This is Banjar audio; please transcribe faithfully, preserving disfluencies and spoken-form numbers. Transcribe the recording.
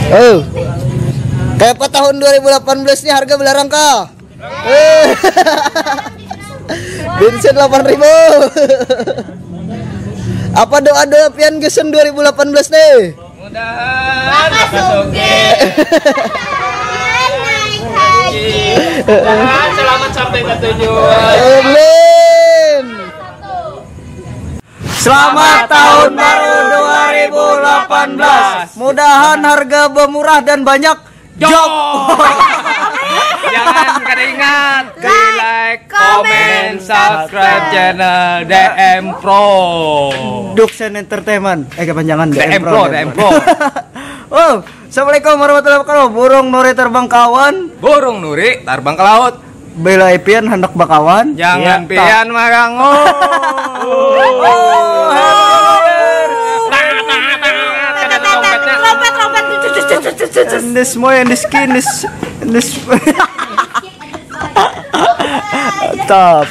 Oh. Kayak apa tahun dua ribu delapan belas nih harga belarang kah? Eh. Bensin delapan ribu. Apa doa-doa pian gasan dua ribu delapan belas nih? Mudahan Bapak Sugih. Mudahan naik haji. Mudahan selamat sampai ke tujuan. Amin. Selamat tahun baru dua ribu delapan belas. Mudahan harga bermurah dan banyak job. Jangan kada ingat di like, comment, subscribe channel D M Pro. Duksen Entertainment. Eh, kepanjangan D M Pro, D M Pro. Oh, assalamualaikum warahmatullahi wabarakatuh. Burung Nuri terbang kawan. Burung Nuri terbang ke laut. Bila Epian hendak bakawan. Jangan Ya, pian marangu. Oh, Tangat, tangat, tangat. Kada ada dompetnya. Trompet, trompet. And this more and this skin this this top.